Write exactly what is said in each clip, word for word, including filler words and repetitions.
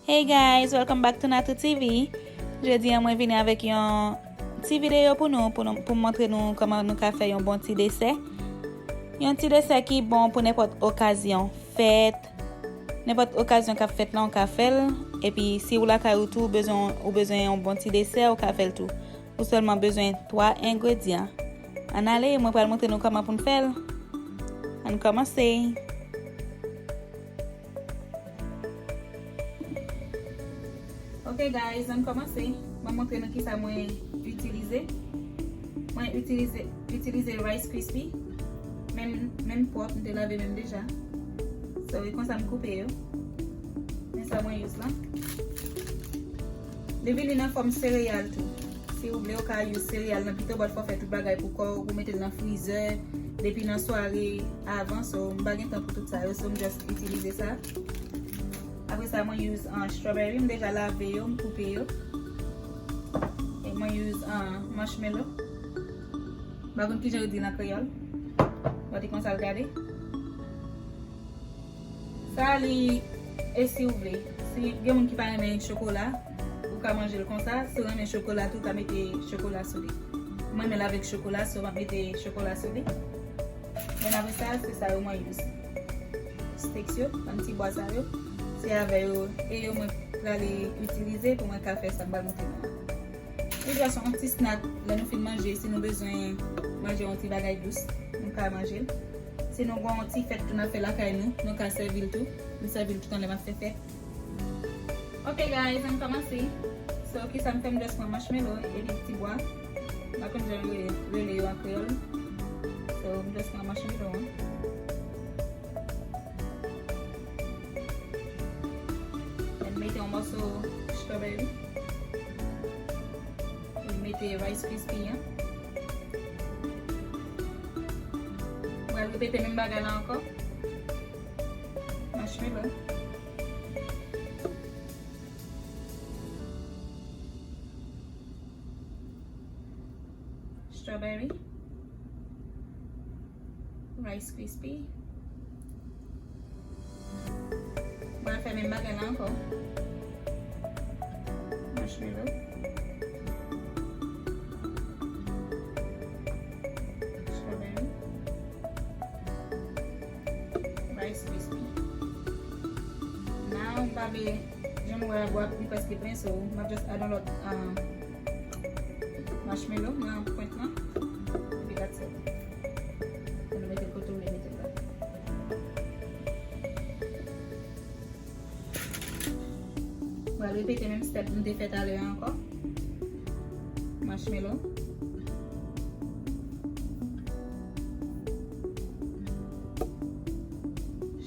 Hey guys, welcome back to Natou T V. Jodi a mwen vini avèk yon ti videyo pou nou, pou nou, pou m montre nou kòman nou ka fè yon bon ti desè. Yon ti desè ki bon pou nenpòt okazyon, fèt, nenpòt okazyon k ap fèt la, ou ka fè l. Epi si ou lakay ou tou, ou bezwen, ou bezwen yon bon ti desè, ou ka fè l tou. Ou sèlman bezwen twa engredyan. Ann ale, mwen pral montre nou kòman pou n fè l. Ann kòmanse. Ok guys, ann kòmanse. Mwen montre nou kisa mwen itilize. Mwen itilize, itilize Rice Krispie. Menm, menm pòt, m te lave menm deja. So, e konsa m koupe yo. Men sa mwen use la. Li vini nan fòm sereyal tou. Si ou vle, ou ka use sereyal nan pito, but fò fè tout bagay pou kò w, pou mete l nan frizè, depi nan sware avan, so m pa gen tan pou tout sa yo, so m just itilize sa. Apre sa, mwen use, uh, strawberry, m deja lave yo, m koupe yo. E mwen use, uh, marshmallow. M pa konn kijan yo di l an kreyòl. But e konsa l gade. Sa li, e si w vle. Si gen moun ki pa renmen chokola, ou ka manje l konsa. Si w renmen chokola tou, ou ka mete chokola sou li. Mwen renmen l avèk chokola, so m ap mete chokola sou li. Men apre sa, se sa yo mwen use. Steaks yo, bann ti bwa sa yo. Se avè yo, e yo mwen prale itilize pou mwen ka fè sa m pral montre nou an. Li just yon ti snack, lè nou fin manje, si nou bezwen manje yon ti bagay dous, nou ka manje l. Si nou gen yon ti fèt tou n ap fè lakay nou, nou ka sèvi l tou. M sèvi l toutan lè m ap fè fèt. Ok guys, ann kòmanse. So, kisa m fè, m just pran marshmallow epi ti bwa. M pa konn jan yo rele, rele yo an kreyòl. So, m just pran marshmallow an. Then mete yon mòso strawberry. Epi mete Rice Krispie an. Mwen repete menm bagay la ankò. Marshmallow. Strawberry. Rice Krispie. Mwen fè menm bagay la ankò. Marshmallow. Strawberry. Rice Krispie. Now, m pa vle, jan nou wè a, bwat li prèske plen, so m ap just add yon lòt, um, marshmallow nan pwent lan. Epi that's it. Ou mete l kote w vle mete l la. Mwen repete menm step m te fè talè a ankò. Marshmallow.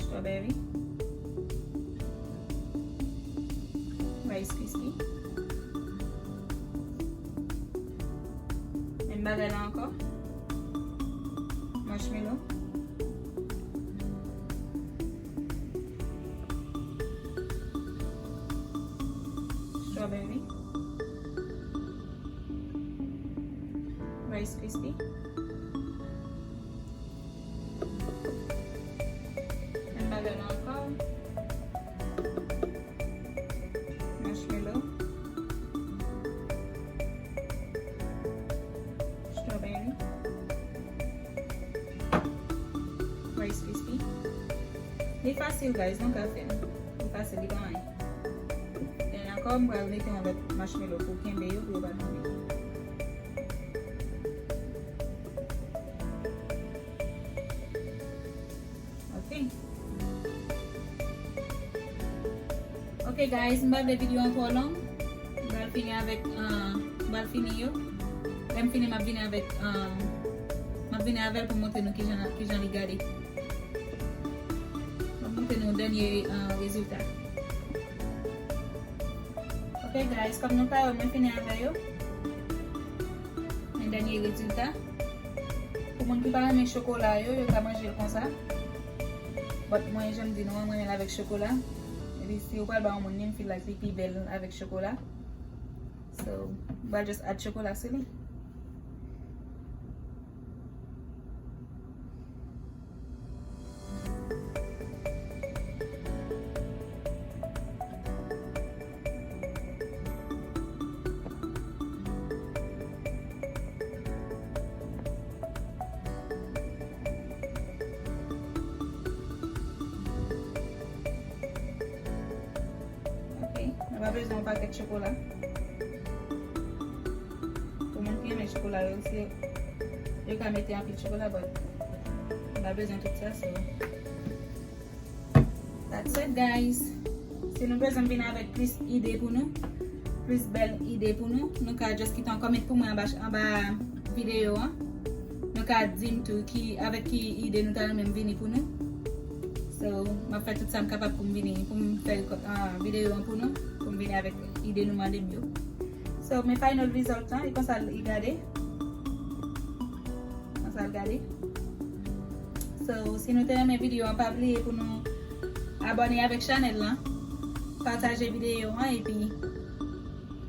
Strawberry. Rice Krispie. Menm bagay la ankò. Marshmallow. Strawberry. Rice Krispie. Menm bagay la ankò. Marshmallow. Strawberry. Rice Krispie. Li fasil, guys, nou ka fè l. Li fasil, li pa anyen. E ankò, m pral mete yon lòt marshmallow pou kenbe yo, pou yo pa tonbe. Ok. Ok, guys, m pa vle videyo an twò long. M pral fini avèk, uh, m pral fini yo. Lè m fini, m ap vini avèk, uh, m ap vini avè l pou m montre nou kijan, kijan li gade. M ap montre nou dènye, uh, rezilta. Ok, guys, kòm nou ka wè, mwen fini avè yo. Men dènye rezilta. Pou moun ki pa renmen chokola yo, yo ka manje l konsa. But mwen, jan m di nou an, mwen renmen l avèk chokola. Epi si ou pral ba yon moun li, m feel like li pi bèl avèk chokola. So, m pral just add chokola sou li. Pa bezwen yon pakèt chokola. Pou moun ki renmen chokola yo, se yo ka mete anpil chokola, but m pa bezwen tout sa, so that's it, guys. Si nou bezwen vin avèk plis ide pou nou, plis bèl ide pou nou, nou ka just kite yon comment pou mwen anba, anba videyo an. Nou ka di m tou ki, avèk ki ide nou ta renmen m vini pou nou. So, m ap fè tout sa m kapab pou m vini, pou m fè uh, videyo an pou nou, pou m vini avèk ide nou mande m yo. So, men final result lan, e konsa l gade. Konsa l gade. So, si nou te renmen videyo an, pa bliye pou nou abòne avèk chanèl lan, pataje videyo an epi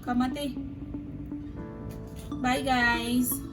kòmante. Bye guys!